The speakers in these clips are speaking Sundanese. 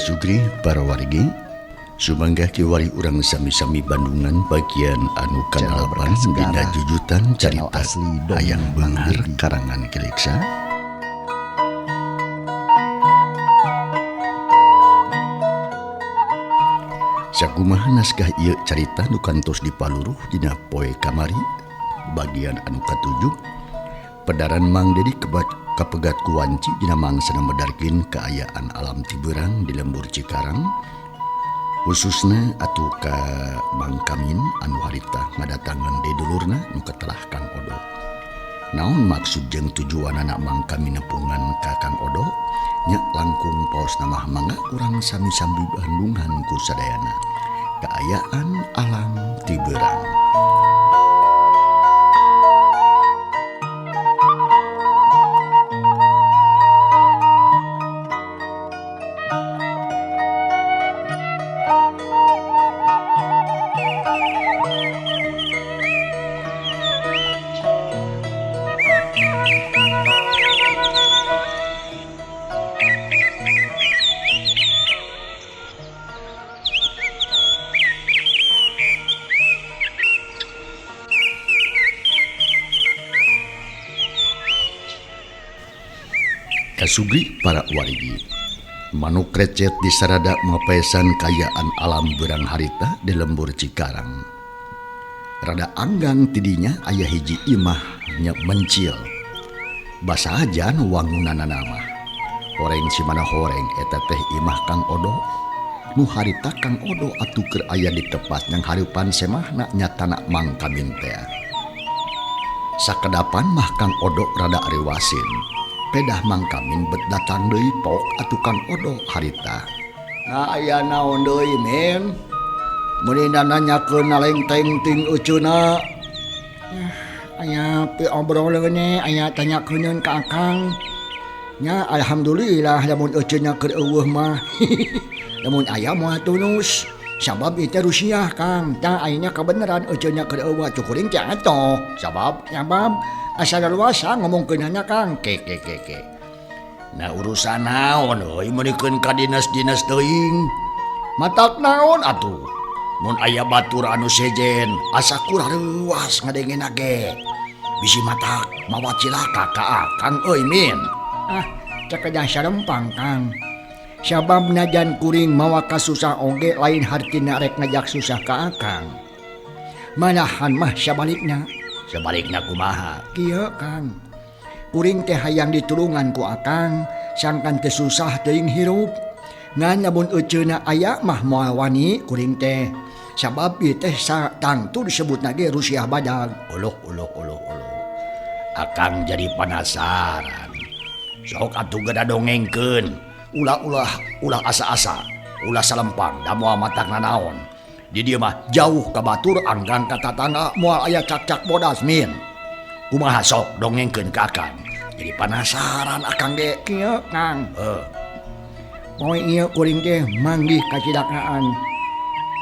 Kasugri para wargi Sumangga kiwari urang sami-sami Bandungan bagian anu Channel kadalapan Berkah dina Segara, jujutan channel carita asli dongeng Hayang Mang Beunghar Dedi. karangan Kileksa. Sakumaha naskah ieu carita nu kantos dipaluruh dina poe kamari bagian anu katujuh pedaran Mang Dedi kapegat ku wanci dina mangsana medarkeun kaayaan alam tiberang di lembur Cikarang khususna atuh ka Mang Kamin anu harita ngadatangan dedulurna nu katelah Kang Odo. Naon maksud jeung tujuanana Mang Kamin nepungan ka Kang Odo? Nya langkung paosna mah mangga urang sami-sami bandungan ku sadayana. Kaayaan alam tiberang. Kasugri para warigi. Manuk recet di sarada mapesan kayaan alam berang harita di lembur Cikarang. Rada anggang tidinya aya hiji imah nya mencil. Basajan wangunana mah. Horeng simana horeng eta teh imah Kang Odo. Nu harita Kang Odo atuh keur aya di tepat yang hareupan semahna nyatana Mang Kamin teh. Sakedapan mah Kang Odo rada ariwasin. Pedah Mang Kamin bet datang deui pok atuh Kang Odo harita. Nah aya naon deui min? Meuni nanyakeun nalengteng ting euceuna. Aya pi obroleun aya tanyakeun ka Akang. Nya alhamdulillah lamun euceuna keur eueuh mah. Lamun aya moal tunus. Sabab ieu teh rusiah Kang. Tah ayeuna kabeneran euceuna keur eueuh atuh kuring teh atoh. Sabab Sabab asa luasa ngomongkeunana Kang. Ke ke ke ke. Nah urusan naon euy meunikeun ka dinas-dinas teuing. Matak naon atuh? Mun aya batur anu sejen asa kurang reuas ngadengena ge. Bisi matak mawa cilaka ka Akang euy min. Ah, cakedah sarempang Kang. Sabab najan kuring mawa kasusah oge lain hartina rek ngajak susah ka Akang. Malahan mah sabalikna. Sebalikna kumaha? Kieu Kang. Kuring teh hayang ditulungan ku Akang sangkan teu susah teuing hirup. Ngan lamun euceuna aya mah moal wani kuring teh. Sabab ieu teh tangtu disebutna ge rusiah badag. Uluh uluh uluh uluh. Akang jadi penasaran. Sok atuh geura dongengkeun. Ulah-ulah ulah asa-asa, ulah salempang da moal matak nanaon. Di dieu mah jauh ka batur anggang ka tatangga moal aya cak-cak bodas min. Kumaha sok dongengkeun ka Akang. Jadi penasaran Akang ge. Kieu Kang. Heuh. Poe ieu kuring teh manggih kacilakaan.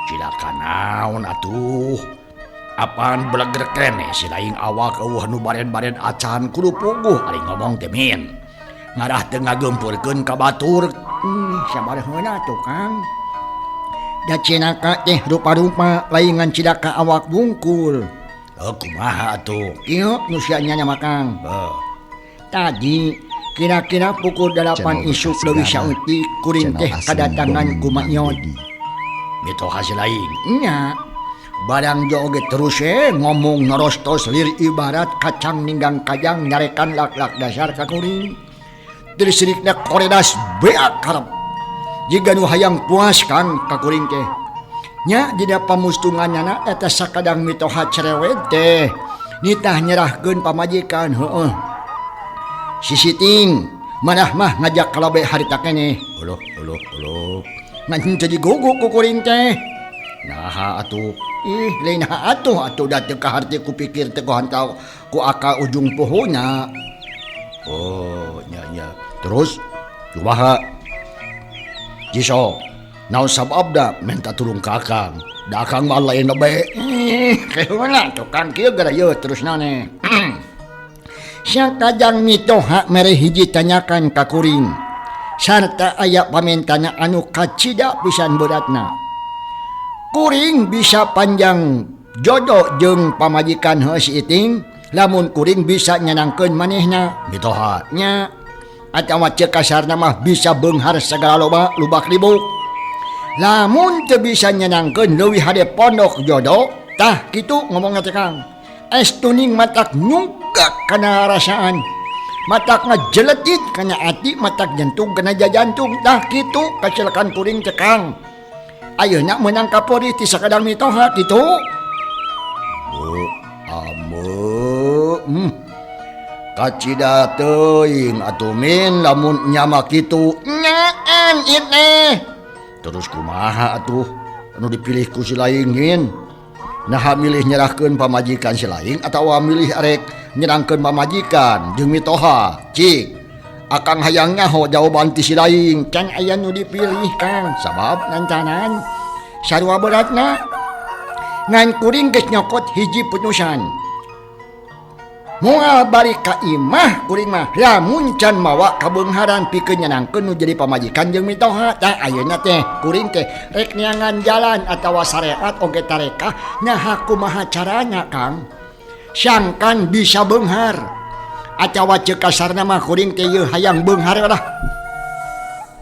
Cilaka naon atuh? Apaan belegrek keneh si laing awak eueuh nu baren-baren acan kudu puguh ari ngomong teh min. Ngarah teu ngageumpurkeun ka batur. Sabar heula atuh Kang. Da cilaka teh rupa-rupa lain ngan cilaka awak bungkul. Heuh kumaha atuh? Kieu nu sia nya mah Kang. Heuh. Tadi kira-kira pukul 8 Channel isuk Berkah leuwih Segara, saeutik kuring channel teh asli kadatangan dongeng ku Mang Mak Nyot. Dedi. Mitoha si lain. Nya. Barang joget terus ngomong nerostos lir ibarat kacang ninggang kajang nyarekan lak-lak dasar ka kuring. Tersirikna koredas beak karep. Jiga nu hayang puas Kang ka kuring teh. Nya dina pamustunganana eta sakadang mitoha cerewet teh. Nitah nyerahkeun pamajikan heueuh. Sisiting manah mah ngajak kalabe harita keneh. Uluh uluh uluh. Ngan jadi guguk ku kuring teh. Naha atuh? Ih, lain atuh atuh da teu kaharti ku pikir teh ku hantau ku akal ujung pohona. Oh, nya nya. Terus kumaha? Jiso, naon sababna minta tulung ka Akang? Da Akang mah lain lebe. Ih, keuna tuh Kang kieu gara ieu terusna ne. Sakajang mitoha mere hiji tanyakan ka kuring. Sarta aya pamentana anu kacida pisan beratna. Kuring bisa panjang jodoh jeung pamajikan heuh si Iting, lamun kuring bisa nyenangkeun manehna. Mitoha nya atawa ceuk kasarna mah bisa beunghar sagala loba lubak libuk. Lamun teu bisa nyenangkeun leuwih hade pondok jodoh, tah kitu ngomongna teh Kang. Es tuning matak nyunggak kana rasaan. Matak ngajeletit kana ati, matak jantung kana jajantung, tah kitu kacelakan kuring teh Kang. Ayeuna meunang kapori ti sakadar mitoha kitu. Bu ame kacida teuing atuh min lamun nya mah kitu. Nyaan ieu teh. Terus kumaha atuh anu dipilih ku si laing min? Naha milih nyerahkeun pamajikan si laing atawa milih arek nyerangkeun pamajikan jeung mitoha? Cik, akang hayang nyaho jawaban ti si laing. Can aya nu dipilih Kang, sabab lantaran sarua beratna. Ngan kuring geus nyokot hiji putusan. Moal balik ka imah kuring mah lamun can mawa kabeungharan pikeun nyenangkeun nu jadi pamajikan jeung mitoha. Tah ayeuna teh kuring teh rek neangan jalan atawa syariat oge tarekah naha kumaha carana Kang. Sangkan bisa beunghar atawa ceuk kasarna mah kuring teh yeuh hayang beunghar lah.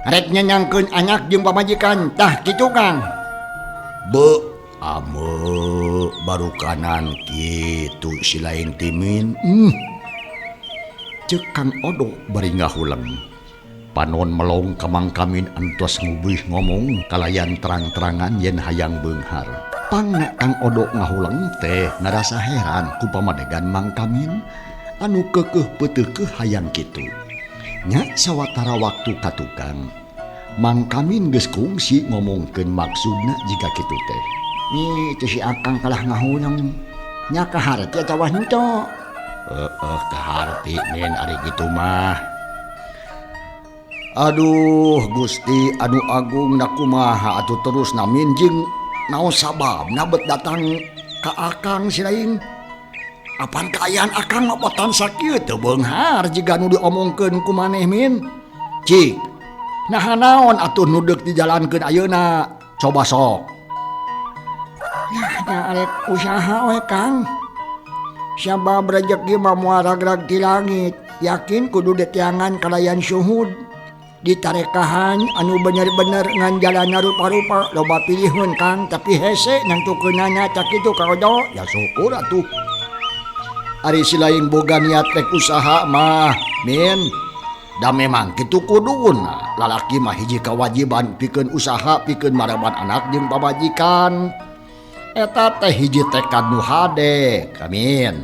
Rek nyenangkeun anak jeung pamajikan tah kitu Kang. Be ame baru kanan kitu si lain timin. Ceuk Kang Odo bari ngahuleng. Panon melong ka Mang Kamin antos ngubih ngomong kalayan terang-terangan yen hayang beunghar. Pangna Kang Odo ngahuleng teh ngarasa heran ku pamadegan Mang Kamin anu keukeuh peuteukeuh hayang kitu. Nya sawatara waktu ka tukang Mang Kamin geus kungsi ngomongkeun maksudna jiga kitu teh. Nih itu si Akang kalah ngahuleng. Nya kaharti atawa henteu? Heeh, kaharti min ari kitu mah. Aduh Gusti anu agung na kumaha atuh terus na min jeung naon sababna bet datang ka Akang si lain. Apan kaayaan Akang mah botan sakieu teu beunghar jiga nu diomongkeun ku maneh min. Cik, naha naon atuh nu deuk dijalankeun ayeuna? Coba sok. Nah, nya arek usaha we Kang. Sabab rejeki mah moal ragrag ti langit. Yakin kudu ditiangan kalayan syuhud. Ditarekahan anu bener-bener ngan jalan rupa-rupa loba pilihun Kang, tapi hese nangtukeunana tak kitu Kang Odo. Ya syukur atuh. Ari si lain boga niat rek usaha mah min. Da memang kitu kuduna. Lalaki mah hiji kewajiban pikeun usaha pikeun maraban anak jeung pamajikan. Eta teh hiji tekad nu hade, kamin.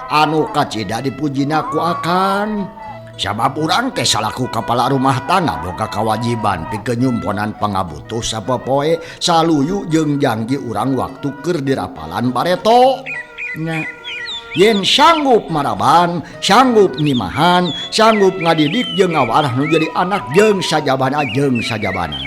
Anu kacida dipujina ku Akang. Sabab urang teh salaku kepala rumah tangga boga kewajiban pikeun nyumponan pangabutuh sapopoe saluyu jeung janji urang waktu keur dirapalan bareto. Nya yen sanggup maraban, sanggup nimahan, sanggup ngadidik jeung ngawarah nu jadi anak jeung sajabana jeung sajabana.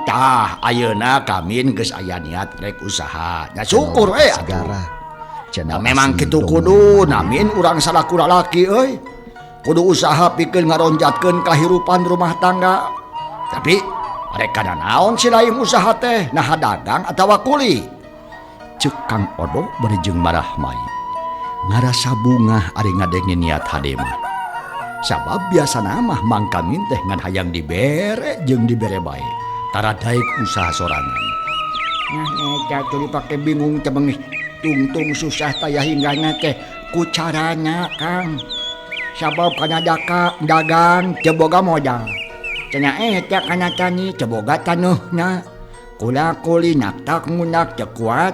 Tah ayeuna kamin geus aya niat rek usaha. Nya syukur we atuh. Nah, memang kitu kudu namin urang salaku lalaki euy. Kudu usaha pikeun ngaronjatkeun kahirupan rumah tangga. Tapi rek kana naon si lain usaha teh? Naha dagang atawa kuli? Ceuk Kang Odo bari jeung marah mai. Ngarasa bungah ari ngadenge niat hade mah. Sabab biasana mah Mang Kamin teh ngan hayang dibere jeung dibere bae. Tara daek usaha sorangan. Nah, eta teh dipake bingung teh beungih. Tungtung susah taya hinggana teh ku carana Kang. Sabab kana dagang teu boga modal. Cenah eta kana tani teu boga taneuhna. Kula kuli naktak ngunak teu kuat.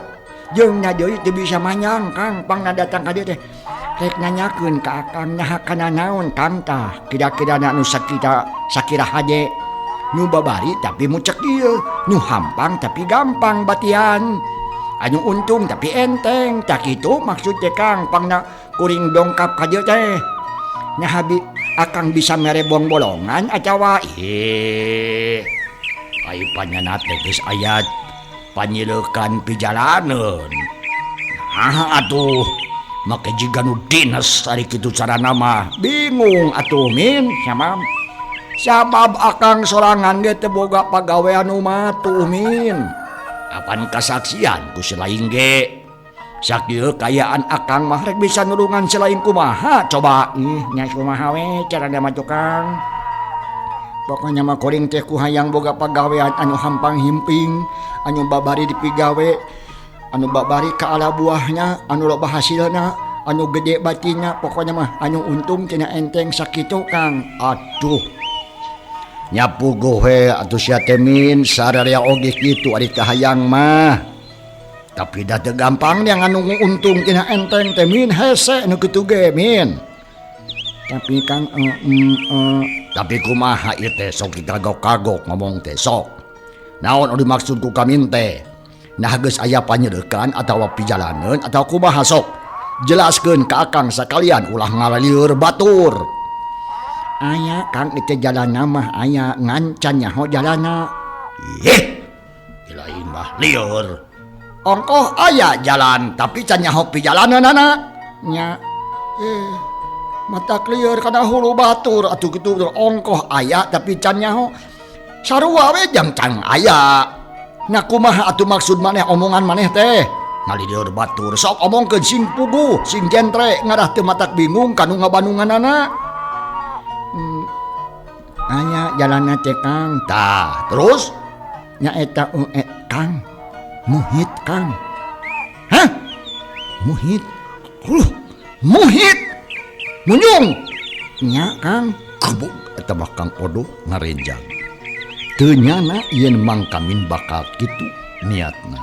Jeung na deui teu bisa manyang Kang, pangna datang ka dieu teh. Rek nanyakeun ka akang naha kana naon Kang tah kira-kirana nu sakira sakira hade nu babari tapi mucekil nu hampang tapi gampang batian anu untung tapi enteng tak kitu maksud teh Kang pangna kuring dongkap ka dieu teh. Nah abi akang bisa mere bong-bolongan atawa ih ai panyana teh geus aya panyileukan pijalaneun. Nah atuh make jiga nu dinas ari kitu carana mah bingung atuh min sabab sabab akang sorangan ge teu boga pagawean nu matuh min. Apan kasaksian ku si laing ge sakieu kayaan akang mah rek bisa nulungan si laing kumaha coba ih nya kumaha we carana mah tukang. Pokoknya mah kuring teh ku hayang boga pagawean anu hampang himping anu babari dipigawe anu babari ka ala buahnya anu loba hasilna anu gede batinnya pokoknya mah anu untung tina enteng sakitu Kang. Aduh nyapu gohe atuh sia teh min sararea oge kitu ari kahayang mah tapi da teu gampang yang anu untung tina enteng teh min hese nu kitu ge min. Tapi Kang tapi kumaha ieu teh sok kagok-kagok ngomong teh sok naon anu dimaksud ku kamin teh. Nah geus aya panyeurekan atawa pijalaneun atawa kumaha sok jelaskeun ka akang sakalian ulah ngalalieur batur. Aya Kang itu jalana mah aya ngan can nyaho jalana. Ih lain mah lieur ongkoh aya jalan tapi can nyaho pijalaneunana nya. Mata lieur kana hulu batur atuh kitu ongkoh aya tapi can nyaho sarua we jang can aya. Nah kumaha atuh maksud maneh omongan maneh teh ngalieur batur sok omongkeun sing puguh sing jentre ngarah teu matak bingung kanu ngabandunganana. Aya jalana teh Kang. Tah terus nya eta Kang muhit Kang. Hah muhit muhit munyung nya Kang. Gebuk eta mah Kang Odo ngarenjang. Teu nyana yen Mang Kamin bakal kitu niatna.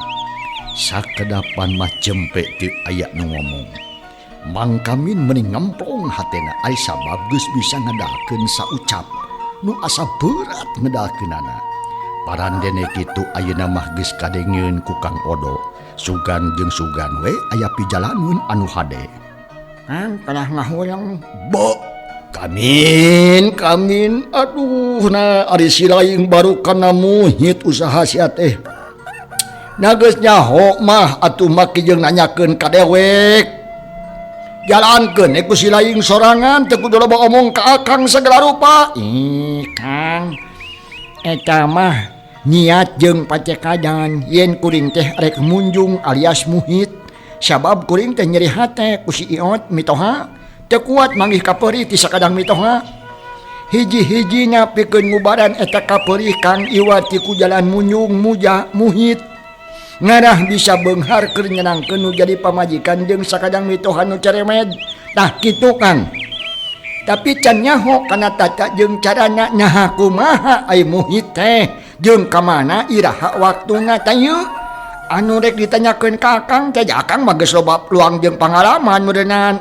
Sakedapan mah jempe teu aya nu ngomong. Mang Kamin meni ngemplong hatena ai sabab geus bisa ngedalkeun saucap nu asa berat ngedalkeunana. Parandene kitu ayeuna mah geus kadengeun ku Kang Odo. Sugan jeung sugan we aya pijalaneun anu hade. Kang kalah ngahuleng. Bo Kamin, kamin, aduh, nah ari si laing baru kana muhit usaha sia teh. Nah geus nyaho mah atuh maki jeung nanyakeun ka dewek. Jalankeun ku si laing sorangan teu kudu loba omong ka akang segala rupa. Ih, Kang. Eta mah niat jeung pacekadan yen kuring teh rek munjung alias muhit. Sabab kuring teh nyeri hate ku si Iot mitoha. Teu kuat manggih kapeurih ti sakadang mitoha. Hiji-hijina pikeun ngubaran eta kapeurih Kang Iwat ti ku jalan munjung muja muhit. Ngarah bisa beunghar keur nyenangkeun nu jadi pamajikan jeung sakadang mitoha nu ceremed. Tah kitu Kang. Tapi can nyaho kana tata jeung carana naha kumaha ai muhit teh jeung ka mana iraha waktuna teh ieu. Anu rek ditanyakeun ka akang teh akang mah geus loba luang jeung pangalaman meureunnan.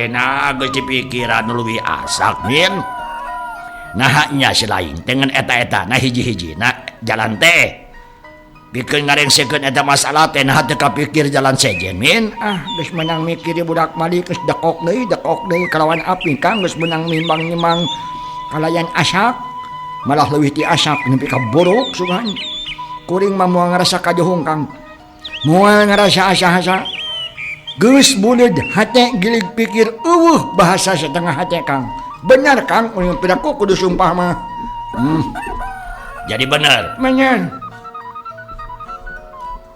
Nah geus dipikiran nu leuwih asak min. Naha nya si laing teh ngan eta-eta nah hiji-hiji na jalan teh. Pikeun ngarengsekeun eta masalah teh naha teu kapikir jalan sejen min. Ah geus meunang mikir budak mali geus dekok deui kalawan api Kang geus meunang mimbang-mimbang kalayan asak malah leuwih ti asak nepi ka buruk sugan. Kuring mah moal ngarasa kajohong Kang. Moal ngarasa asa-asa. Geus buleud hate gilig pikir eueuh bahasa setengah hate Kang. Bener Kang, uing piraku kudu sumpah mah. Jadi bener. Bener.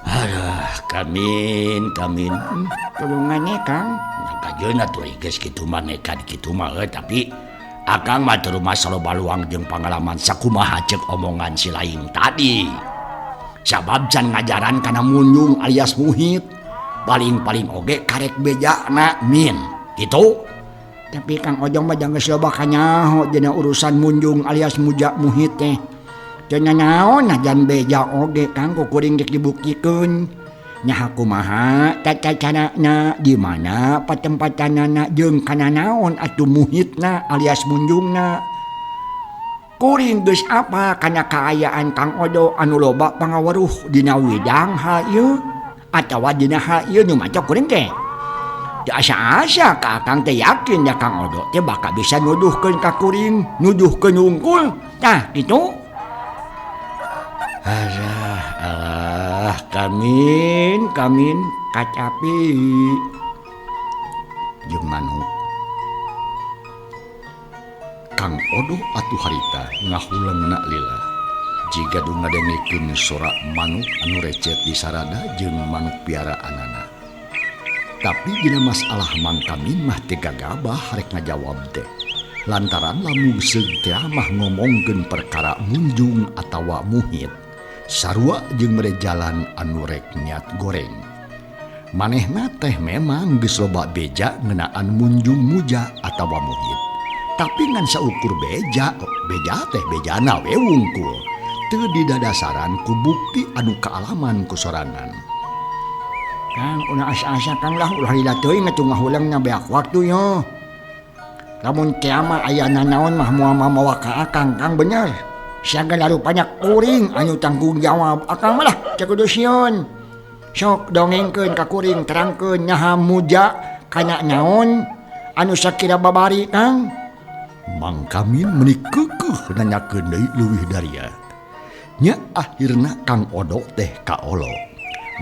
Aduh, kamin, kamin. Tulungannya Kang. Kajeun atuh geus kitu mah nekat kitu mah tapi akang mah teu rumasa loba luang jeung pangalaman sakumaha ceuk omongan si laing tadi. Sabab can ngajaran kana munjung alias muhit paling-paling oge karek bejana min gitu. Tapi Kang Ojong mah geus loba kanyaho dina urusan munjung alias muja muhit teh. Teu nanaon najan beja oge Kang ku kuring rek dibuktikeun. Nyaha kumaha tata carana di mana patempatanana jeung kana naon atuh muhitna alias munjungna. Kuring geus apa kana kaayaan Kang Odo anu loba pangaweruh dina widang hal ieu atawa dina hal ieu nu maca kuring teh. Teu asa-asa ka Akang teh yakin da Kang Odo teh bakal bisa nuduhkeun ka kuring, nuduhkeun wungkul. Tah kitu. Alah, alah, kamin, kamin kacapi jeung manuk. Kang Odo atuh harita ngahulengna lila. Jiga du ngadengekeun sora manuk anu recet di sarada jeung manuk piaraanana. Tapi dina masalah Mang Kamin mah teu gagabah rek ngajawab teh. Lantaran lamun seug teh mah ngomongkeun perkara munjung atawa muhit. Sarua jeung mere jalan anu rek niat goreng. Manehna teh memang geus loba beja ngeunaan munjung muja atawa muhit. Tapi ngan saukur beja, beja teh bejana we wungkul. Teu didadasaran ku bukti anu kaalaman ku sorangan. Kang ulah asa-asa Kang lah ulah lila teuing atuh ngahulengna beak waktu yo. Lamun kiamat aya nanaon mah moal mawa ka Akang, Kang bener. Sagala rupanya kuring anu tanggung jawab Akang mah lah teu kudu sieun. Sok dongengkeun ka kuring terangkeun nyaha muja kana naon anu sakira babari Kang. Mang Kamin meuni keukeuh nanyakeun deui leuwih daria. Nya akhirna Kang Odo teh kaolo.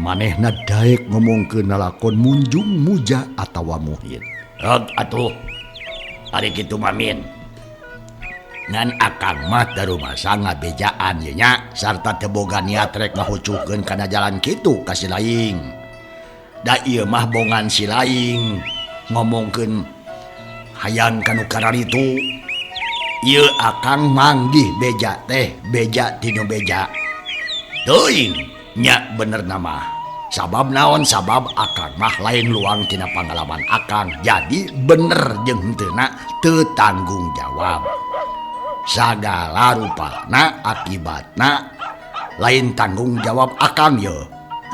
Manehna daek ngomongkeun lalakon munjung muja atawa muhit. Rog atuh. Ari kitu mah min. Ngan Akang mah teu rumasa ngabejaan ye nya sarta teu boga niat rek ngahucuhkeun kana jalan kitu ka si laing. Da ieu mah bongan si laing ngomongkeun hayang kanu kararitu. Ieu Akang manggih beja teh beja tinu beja. Teuing nya bener nama. Sabab naon sabab Akang mah lain luang tina pangalaman Akang. Jadi bener jeung henteuna teu tanggung jawab. Sagala rupana akibatna lain tanggung jawab Akang ye.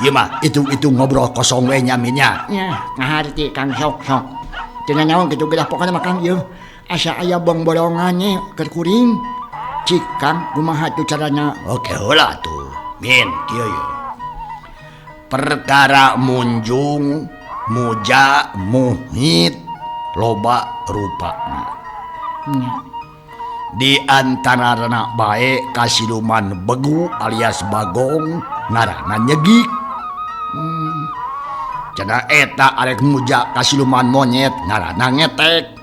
Ieu mah itu ngobrol kosong we nya min nya. Nya ngaharti Kang sok-sok. Teu nanaon kitu geus pokona mah Kang ieu. Asa aya bong-bolongan ye keur kuring. Cik Kang kumaha tuh carana? Oke heula tuh. Min kieu ye. Perkara munjung, muja, muhit loba rupana. Di antarana bae kasiluman begu alias bagong ngaranna nyegik. Cenah eta arek muja kasiluman monyet ngaranna ngetek.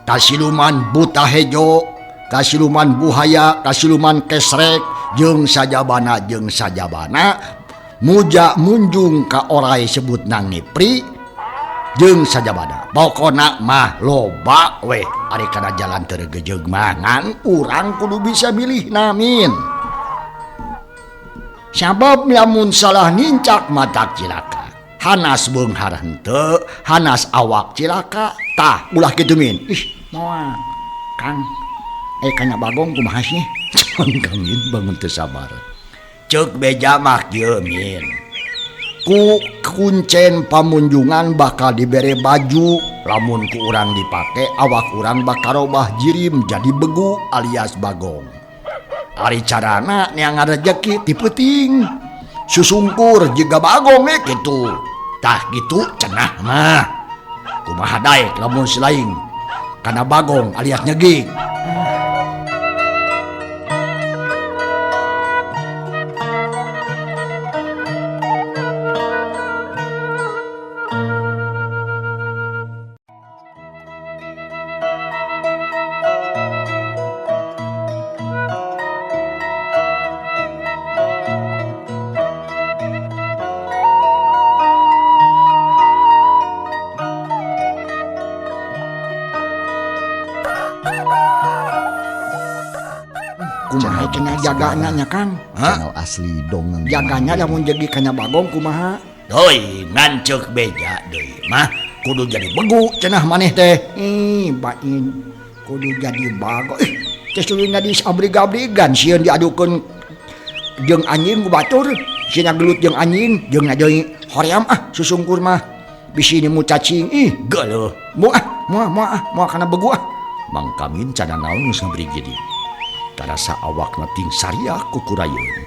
Kasiluman buta hejo, kasiluman buhaya, kasiluman kesrek jeung sajabana muja munjung ka orai sebutna ngipri jeung sajabana. Pokona mah loba we ari kana jalan teu regejeug mah ngan urang kudu bisa milih namin. Sabab lamun salah nincak matak cilaka. Hanas beunghar henteu, hanas awak cilaka. Tah ulah kitu min. Ih, moal. Kang, kana bagong kumaha sih? Kang Min bangun teu sabar. Ceuk beja mah kieu min. Ku kuncen pamunjungan bakal dibere baju, lamun ku urang dipake awak urang bakal robah jirim jadi begu alias bagong. Ari carana neangan rejeki ti peuting. Susungkur jiga bagong we kitu. Tah kitu cenah mah. Kumaha daek lamun si laing kana bagong alias nyegik. Kumaha cenah jagana nya Kang? Channel asli dongeng. Jagana lamun jadi kana bagong kumaha? Deui ngan ceuk beja deui mah kudu jadi begu cenah maneh teh. Ih, bain kudu jadi bagong. Ih, teh sulina diabrig-abrigan sieun diadukeun jeung anjing ku batur. Sina gelut jeung anjing jeung deui hoream ah susungkur mah. Bisi nemu cacing ih geuleuh. Moal ah, moal moal ah, moal kana begu ah. Mang Kamin can naon geus ngabrigidi. Karasa awakna ting sariak ku kurayeun.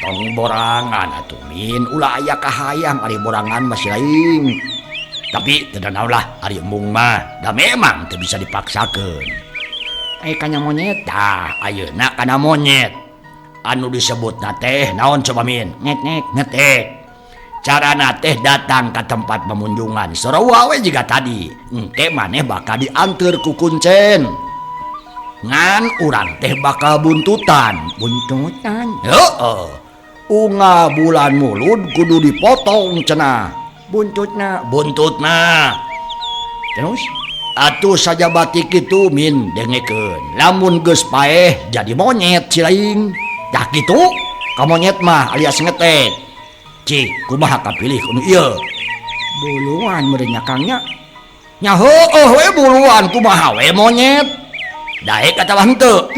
Tong borangan atuh Min, ulah aya kahayang ari borangan mah si lain. Tapi teu naon lah ari embung mah, da memang teu bisa dipaksakeun. Ai kana monyet? Tah, ayeuna kana monyet. Anu disebutna teh naon coba Min? Ngetek. Ngetek. Carana teh datang ka tempat pemunjungan sarua we jiga tadi. Engke maneh bakal dianteur ku kuncen. Ngan urang teh bakal buntutan. Buntutan? Heeh. Unga bulan mulud kudu dipotong cenah. Buntutna. Buntutna. Terus? Atuh saja batik itu Min dengekeun. Lamun geus paeh jadi monyet si lain. Tah kitu ka monyet mah alias ngetek. Cik, kumaha kapilih kudu ieu? Buluan meureun nya Kang nya. Nya heueuh we buluan kumaha we monyet. Daek atawa henteu?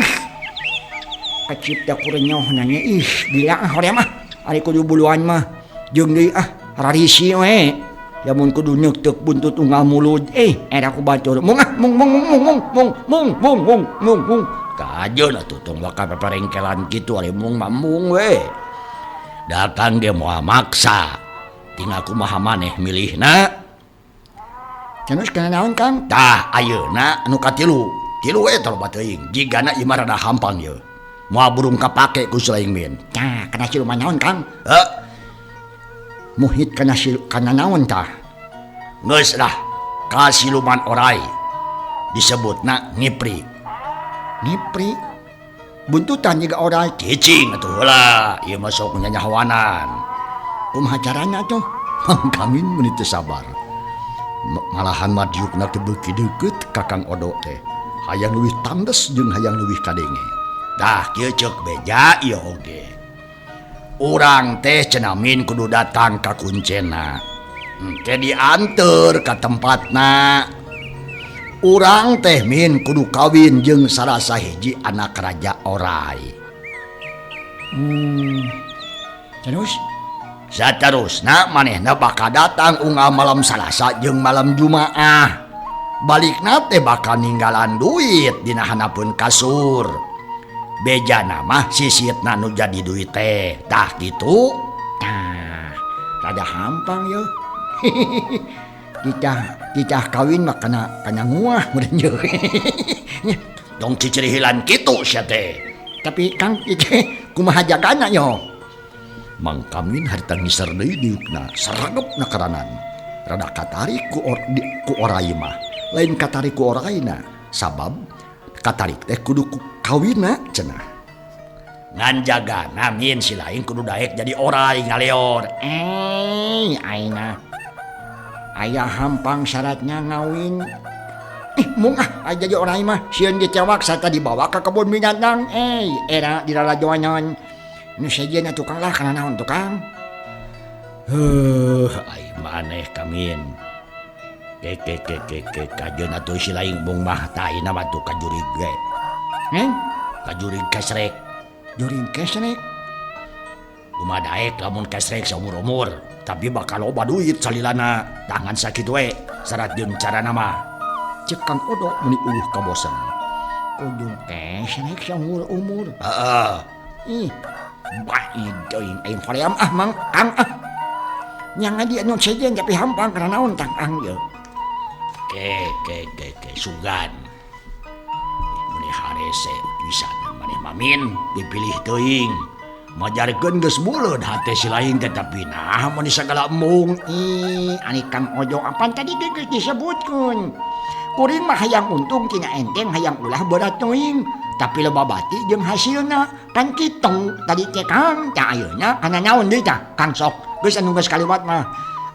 Kacipta kurenyoh nanya ih gila ah hoream ah. Ari kudu buluan mah jeung deui ah rarisi we. Lamun kudu neukteuk buntut unggal mulud era ku batur. Mung ah mung mung mung mung mung mung mung mung mung mung. Kajeun atuh tong waka paparengkelan kitu ari mung mah mung we. Datang ge moal maksa. Tinggal kumaha maneh milihna. Terus kana naon Kang? Tah ayeuna anu katilu. Tilu we taloba teuing. Jigana ieu mah rada hampang ieu. Moal burung kapake ku si lain Min. Tah kana siluman naon Kang? Heuh. Muhit kana kana naon tah? Geus lah ka siluman orai. Disebutna ngipri. Ngipri? Buntutan jiga orai. Cicing atuh heula, ieu mah sok nyanyahoanan. Kumaha carana tuh? Mang Kamin meuni teu sabar. Malahan mah diukna teh beuki deukeut ka Kang Odo teh. Hayang leuwih tandes jeung hayang leuwih kadenge. Tah kieu ceuk beja ieu oge. Urang teh cenah Min kudu datang ka kuncena. Engke dianteur ka tempatna. Urang teh Min kudu kawin jeung salah sahiji anak raja orai. Terus? Saterusna manehna bakal datang unggal malam Salasa jeung malam Jumaah. Balikna teh bakal ninggalan duit dina handapeun kasur. Bejana mah sisitna nu jadi duit teh. Tah kitu. Tah, rada hampang yeuh. Titah kawin mah kana nguah meureun yeuh. Tong cicirihilan kitu sia teh. Tapi Kang ieu kumaha jagana yo? Mang Kamin harita ngiser deui diukna, sregep na karanan. Rada katarik ku orai mah. Lain katarik ku oraina, sabab katarik teh kudu ku kawina cenah. Ngan jagana Min si lain kudu daek jadi orai ngaleor. Aina. Aya hampang syaratnya ngawin. Mung ah aya jadi orai mah sieun ditewak sarta dibawa ka kebun binatang. Era diralajoanan. Nu sejen atuh Kang lah kana naon tukang? Heuh, ai maneh Kamin. Ke ke ke ke ke kajeun atuh si lain mung mah tah ayeuna mah tuh kajurig ge. Heh? Kajurig kesrek. Jurig kesrek? Kumaha daek lamun kesrek saumur-umur, tapi bakal loba duit salilana. Tangan sakitu we, syarat jeung carana mah. Ceuk Kang Odo meuni eueuh kabosen. Kudu kesrek saumur-umur. Heeh. Ih, bae teuing aing hoream ah Mang Kang ah. Nya ngadi anu sejen tapi hampang kana naon tah Kang ieu. Ke ke ke ke sugan. Meuni harese bisa maneh mah Min dipilih teuing. Majarkeun geus buleud hate si lain teh tapi nah mun sagala embung. Ih, ari Kang Ojo apan tadi geus disebutkeun. Kuring mah hayang untung tina enteng hayang ulah berat teuing. Tapi loba bati jeung hasilna kan kitu tadi teh Kang. Tah ayeuna kana naon deui tah Kang sok geus anu geus kaliwat mah.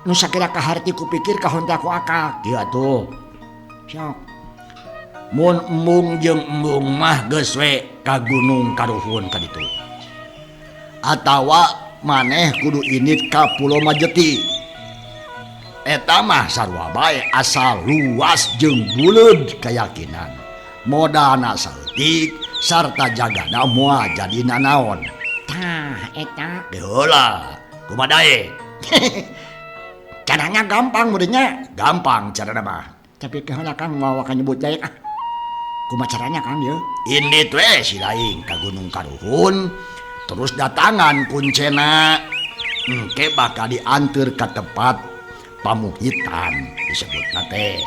Nu sakira kaharti ku pikir kahonta ku akal. Kieu atuh. Sok. Mun embung jeung embung mah geus we ka gunung karuhun ka ditu. Atawa maneh kudu indit ka Pulau Majeti. Eta mah sarua bae asal luas jeung buleud keyakinan. Modalna saeutik sarta jagana moal jadi nanaon. Tah Tah eta. Geheula. Kumaha daek? Caranya gampang meureunnya. Gampang carana mah. Tapi keheula Kang moal waka nyebut daek ah. Kumaha caranya Kang ieu? Indit we si laing ka Gunung Karuhun terus datangan kuncena. Engke bakal dianteur ka tempat pamuhitan disebutna teh.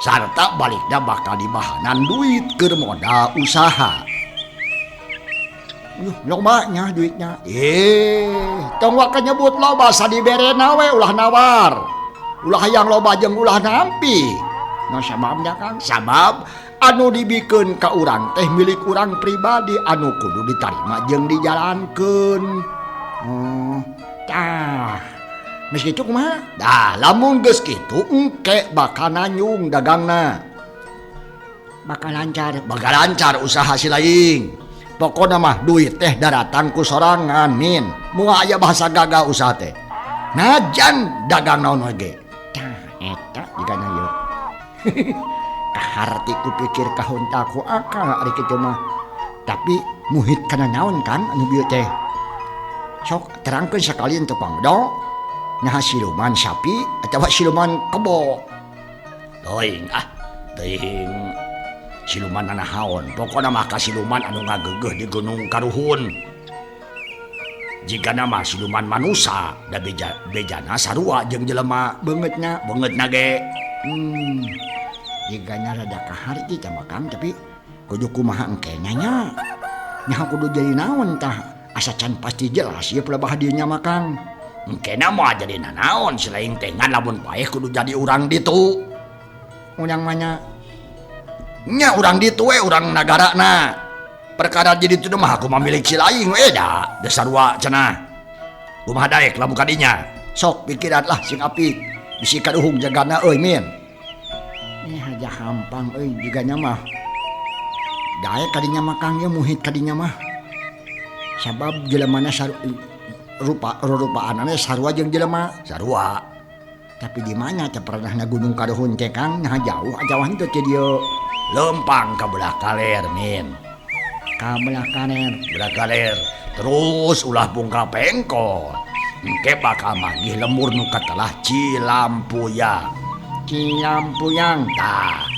Sarta balikna bakal dibahanan duit keur modal usaha. Loba nya duitnya. Tong waka nyebut loba sadiberena we ulah nawar. Ulah hayang loba jeung ulah nampi. Nah sababna Kang, sabab anu dibikeun ka urang teh milik urang pribadi anu kudu ditarima jeung dijalankeun. Tah. Geus kitu kumaha? Dah lamun geus kitu engke bakal nanyung dagangna. Bakal lancar. Bakal lancar usaha si laing. Pokona mah duit teh daratang ku sorangan min. Moal aya bahasa gagal usaha teh. Najan dagang naon oge. Tah eta jigana ieu. Kaharti ku pikir kahunta ku akal ari kitu mah. Tapi muhit kana naon Kang anu bieu teh? Sok terangkeun sakalian teh Pangdo. Nah siluman sapi atawa siluman kebo. Teuing ah, teuing siluman nanahaon. Pokona mah ka siluman anu ngageugeuh di Gunung Karuhun. Jigana mah siluman manusa da bejana sarua jeung jelema beungeutna, beungeutna ge. Jigana rada kaharti tah mah Kang, tapi kudu kumaha engkena nya. Nya kudu jadi naon tah? Asa can pasti jelas ieu pelebah dieu nya mah Kang. Engkena moal jadi nanaon selain teh ngan lamun paeh kudu jadi urang ditu. Urang mana? Nya urang ditu we urang nagarana. Perkara jadi itu mah aku mamilik si laing we da sarua cenah. Kumaha daek lamun kadinya? Sok pikiran lah sing apik. Bisi kaduhung jagana euy min. Haja hampang euy jigana mah. Daek kadinya mah Kang ieu muhit kadinya mah. Sabab jelemana rupa rupaanana sarua jeung jelema sarua. Tapi di mana teh pernah na Gunung Karuhun teh Kang? Nah jauh jauh henteu teh dieu. Lempang ka belah kaler min. Ka belah kaler. Belah kaler. Terus ulah bungka pengkol. Engke bakal manggih lembur nu katelah Cilampuyang. Cilampuyang. Tah,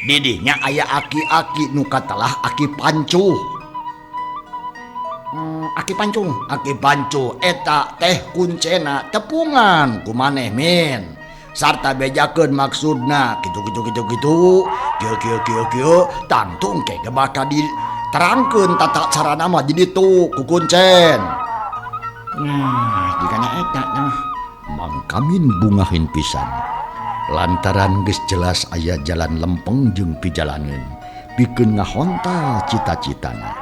didinya aya aki-aki nu katelah Aki Pancuh. Aki Pancuh. Aki Pancuh eta teh kuncena tepungan ku maneh min. Sarta bejakeun maksudna kitu kitu kitu kitu kieu kieu kieu kieu tangtu engke ge bakal diterangkeun tata carana mah di ditu ku kuncen. Nah, jigana eta nah. Mang Kamin bungahin pisan. Lantaran geus jelas aya jalan lempeng jeung pijalaneun pikeun ngahontal cita-citana.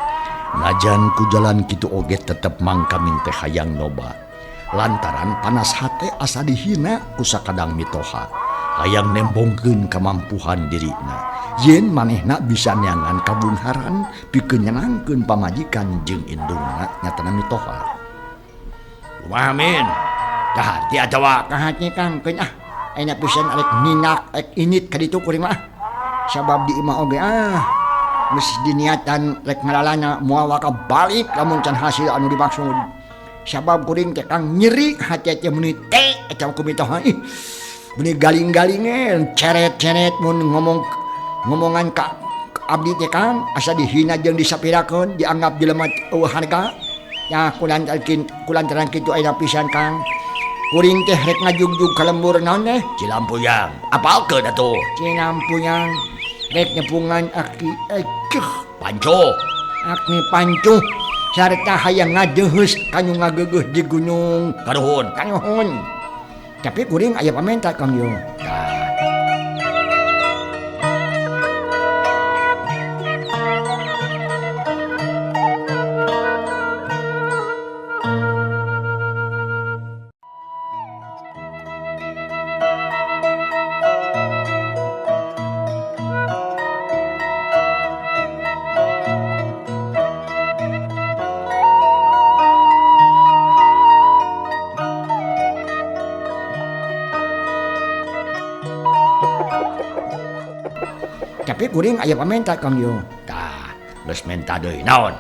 Najan ku jalan kitu oge tetep Mang Kamin teh hayang noba. Lantaran panas hate asa dihina ku sakadang mitoha. Hayang nembongkeun kamampuhan dirina. Yen manehna bisa neangan kabungharan pikeun nyenangkeun pamajikan jeung indungna nyatana mitoha. Kumaha min? Kaharti atawa kaharti Kang keun ah. Enak pisan arek ninak arek init ka ditu kuring mah. Sabab di imah oge ah. Geus diniatan rek ngalalana moal waka balik lamun can hasil anu dimaksud. Sabab kuring teh Kang nyeri hati teh meuni teh eta ku mitoha ih. Meuni galing-galinge ceret-ceret mun ngomong ngomongan ka abdi teh Kang asa dihina jeung disapirakeun dianggap jelema eueuh harga. Ya kulantaran kitu aya pisan Kang. Kuring teh rek ngajugjug ka lembur naon teh? Cilampuyang. Apalkeun atuh? Cilampuyang. Rek nyepungan aki Pancuh. Aki Pancuh sarta hayang ngadeheus kanu ngageugeuh di Gunung Karuhun. Karuhun. Tapi kuring aya pamenta Kang yo. Tah. Tapi kuring aya pamenta Kang yo. Tah, geus menta deui naon?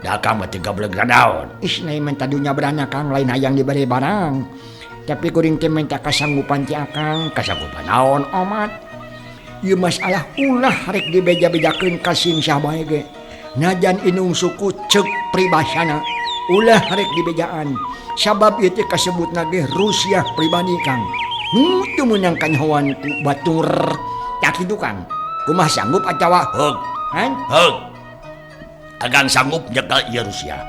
Da akang mah teu gableg nanaon. Ih lain menta dunya berana Kang, lain hayang dibere barang. Tapi kuring teh menta kasanggupan ti akang, kasanggupan naon omat. Ieu masalah ulah rek dibeja-bejakeun ka sing sah bae ge. Najan inung suku ceuk pribasana, ulah rek dibejaan. Sabab ieu teh kasebutna ge rusiah pribadi Kang. Nu teu meunang kanyahoan ku batur. Tah kitu Kang. Kumaha sanggup atawa heug? Han? Heug. Akang sanggup nyekel ieu Rusia.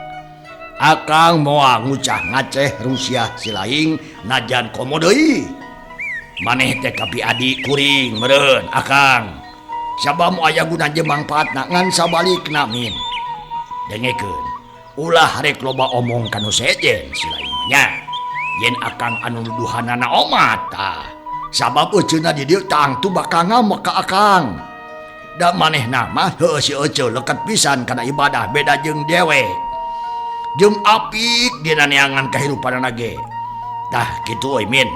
Akang moal ngucah ngaceh Rusia silaing najan komo deui. Maneh teh kapi adi kuring meureun akang. Sabab aya guna jeung mangpaatna ngan sabalikna min. Dengekeun, ulah rek loba omong ka nu sejen silaing nya. Yen akang anu nuduhanana omat tah. Sabab euceuna di dieu tangtu bakal ngamuk ka akang. Da manehna mah heueuh si ece leket pisan kana ibadah beda jeung dewek. Jeung apik dina neangan kahirupanana ge. Tah kitu euy min.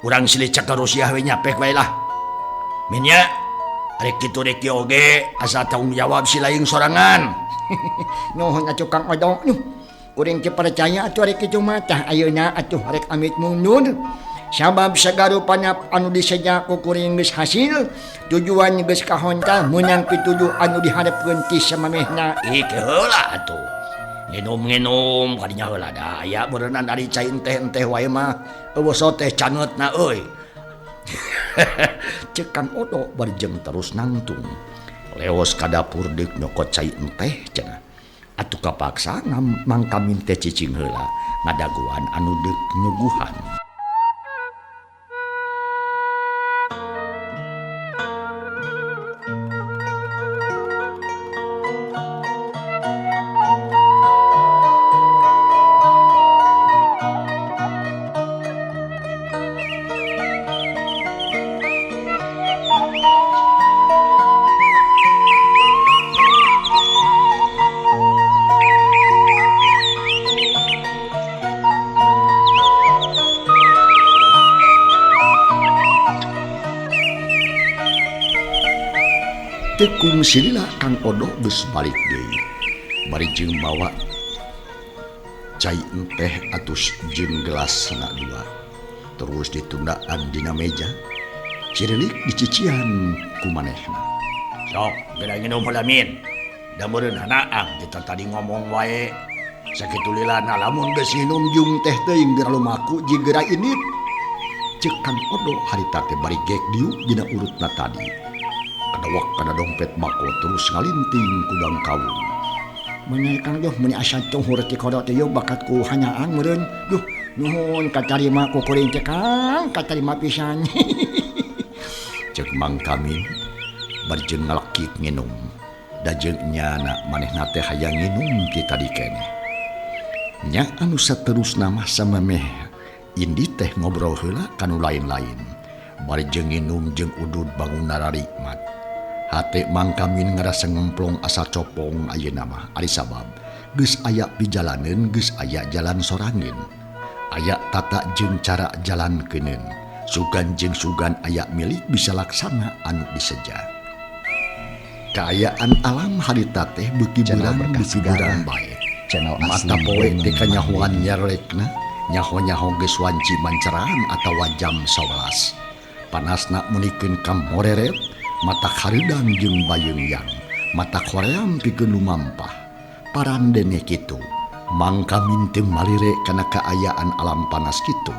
Urang silih cek ka Rusia we nya pek wae lah. Min nya rek kitu rek kieu oge asa tanggung jawab si laing sorangan. Nuhun atuh Kang Odo. Kuring teh percaya atuh rek kitu mah tah ayeuna atuh rek amit mundur. Sabab sagarupana anu diseja ku kuring geus hasil, tujuan geus kahontal meunang pituduh anu diharepkeun ti samamehna. Ih heula atuh. Nginum-nginum kadinya heula da aya beureunan ari cai enteh-enteh wae mah eueuh teh caneutna euy. Ceuk Kang Odo bari jeung terus nangtung. Leos ka dapur deuk nyokot cai enteh cenah. Atuh kapaksa Mang Kamin teh cicing heula ngadagoan anu deuk nyuguhan. Tekung silila Kang Odo geus balik deui. Bari jeung mawa cai enteh atus jeung gelas sana dua. Terus ditundaan dina meja. Cirilik dicician ku manehna. Sok, geura nginum heula min. Da meureun hanaang kita tadi ngomong wae. Sakitu lilana lamun geus nginum jeung teh teuing geura lumaku jeung geura indit. Ceuk Kang Odo harita teh bari gek diuk dina urutna tadi. Kadawak kana dompet bako terus ngalinting kudang kawung. Meuni Kang duh meuni asa tuhur ti kodok teh bakat ku hanyaang meureun. Duh nuhun katarima ku kuring teh Kang, katarima pisan. Ceuk Mang Kamin bari jeung ngalekit nginum. Da jeung nyana manehna teh hayang nginum ti tadi keneh. Nya anu saterusna mah samemeh indi teh ngobrol heula ka nu lain-lain. Bari jeung nginum jeung udud bangun nararikmat. Hate Mang Kamin ngarasa ngemplong asa copong ayeuna mah ari sabab geus aya pijalaneun geus aya jalan sorangin. Aya tata jeung cara jalan keuneun. Sugan jeung sugan aya milik bisa laksana anu diseja. Kaayaan alam harita teh beuki beurang beuki beurang bae. Mata poe teh kanyahoan nyarekna, nyaho-nyaho geus wanci manceraan atawa jam 11. Panasna meunikeun ka moreret, mata hareudang jeung bayeungyang, mata koream pikeun lumampah. Parandene kitu, Mang Kamin teu malire kana kaayaan alam panas kitu.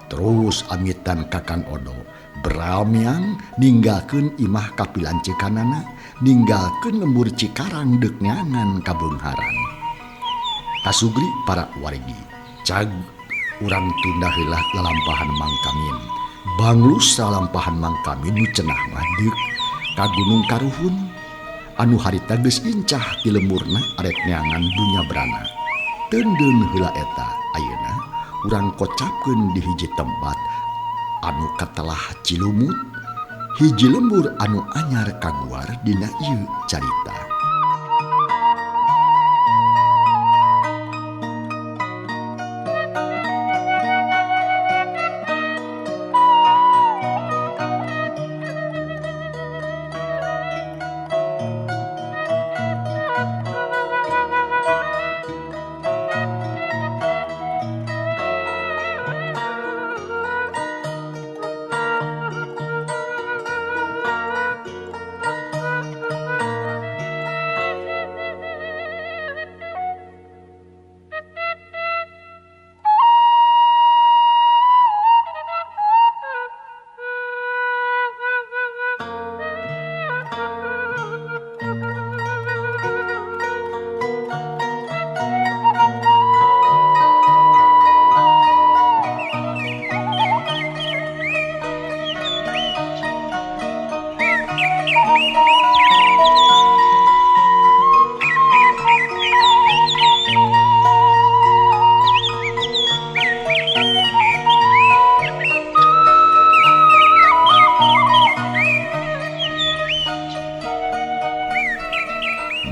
Terus amitan ka Kang Odo, beramiang ninggalkeun imah kapilancekanana, ninggalkeun lembur Cikarang deuk neangan ka beungharan. Kasugri para wargi, cag urang tunda heula lalampahan Mang Kamin. Banglus lalampahan Mang Kamin nu cenah mah deuk ka Gunung Karuhun anu harita geus incah ti lemurna arek neangan dunya berana. Teundeun heula eta ayeuna urang kocapkeun di hiji tempat anu katelah Cilumut, hiji lembur anu anyar kaguar dina ieu carita.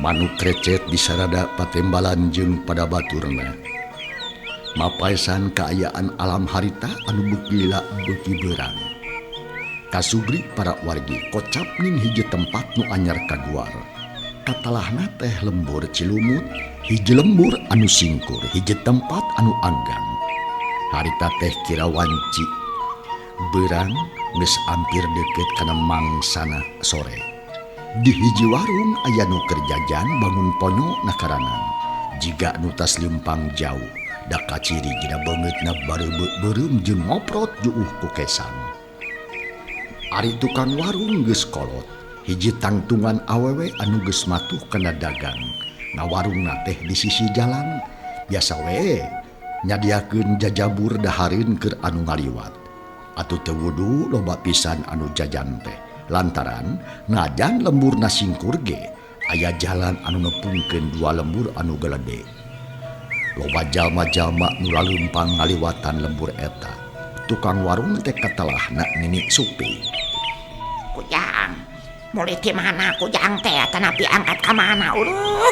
Manuk recet disarada patembalan jeung pada baturna. Mapaesan kaayaan alam harita anu beuki lila beuki beurang. Kasubri para wargi kocap ning hiji tempat nu anyar kaguar. Katalahna teh lembur Cilumut, hiji lembur anu singkur, hiji tempat anu anggang. Harita teh kira wanci beurang geus ampir deukeut kana mangsana sore. Di hiji warung aya nu keur jajan bangun ponyo nakaranan. Jiga nu tas leumpang jauh, da kaciri dina beungeutna bareubeuk beureum jeung ngoprot juuh ku kesang. Ari tukang warung geus kolot, hiji tangtungan awewe anu geus matuh kana dagang. Ngawarungna teh di sisi jalan, biasa we nyadiakeun jajabur dahareun keur anu ngaliwat. Atuh teu wudu loba pisan anu jajan teh. Lantaran najan lemburna singkur ge aya jalan anu nepungkeun dua lembur anu galede. Loba jalma-jalma nu laleumpang ngaliwatan lembur eta. Tukang warung teh katalahna Nini Supi. Kujang, mulai ti mana kujang teh tanapi angkat ka mana uluh.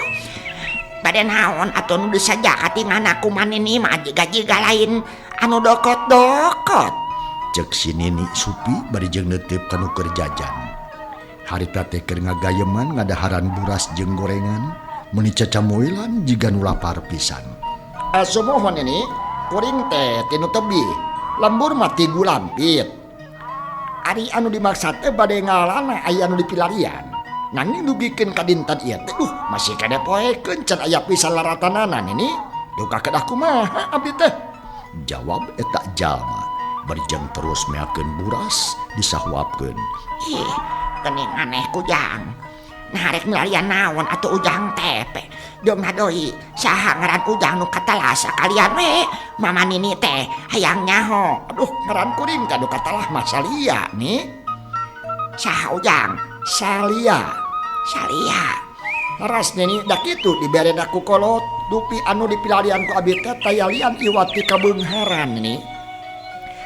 Bade naon atuh nu disaja katingana ku manini mah jiga-jiga lain anu dokot-dokot. Cek si Nini Supi bari jeung neuteup ka nu keur jajan. Harita teh keur ngagayeman ngadaharan buras jeung gorengan, meuni cacamoilan jiga nu lapar pisan. Sumuhun ini kuring teh tinu tebih, lembur mah ti Gulampit. Ari anu dimaksad teh bade ngalana aya anu dipilarian. Nanging dugikeun ka dinten ieu teh duh masih kade poekeun can aya pisan laratanana nini. Duka kedah kumaha abdi teh? Jawab eta jalma. Berjeng terus meakeun buras disahuapkeun. Ih, geuning aneh kujang. Nah rek milarian naon atuh ujang teh pe. Dongna deui saha ngaran ujang nu katalah sakalian we. Mama Nini teh hayang nyaho. Aduh, ngaran kuring teh nu katalah mah Salia nih. Saha ujang? Salia. Salia. Leres nini da kitu diberena ku kolot dupi anu dipilarian ku abi teh tayalian iwat ti kabeungharan nini.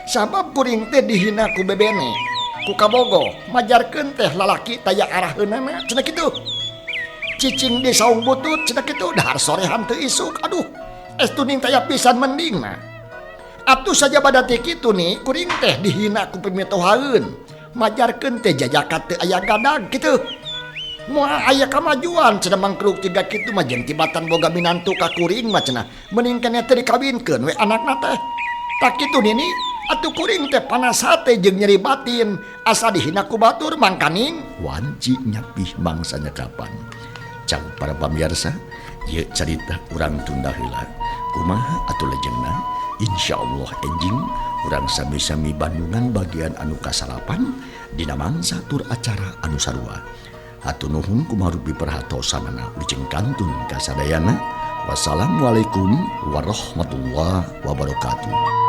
Sabab kuring teh dihina ku bebene, ku kabogo, majarkeun teh lalaki taya araheunana cenah kitu. Cicing di saung butut cenah kitu dahar sorehan teu isuk. Aduh, estu ning taya pisan mendingna. Atuh saja bada teh kitu nih, kuring teh dihina ku pimitohaeun. Majarkeun teh jajakat teu aya gadag kitu. Moal aya kamajuan cenah mangkruk tiga kitu mah jeung tibatan boga minantu ka kuring mah cenah. Mending keneh teh dikawinkeun we anakna teh. Tak kitu nini. Atuh kuring teh panas hate jeung nyeri batin asa dihina ku batur mangkaning wanci nyapih mangsanya kapan. Cang para pamirsa, ieu carita urang tunda heula. Kumaha atuh lejengna? Insyaallah enjing urang sami-sami bandungan bagian anu kasalapan dina mangsa tur acara anu sarua. Hatur nuhun kumarupi perhatosanana wilujeng kantun kasadayana. Wassalamualaikum warahmatullahi wabarakatuh.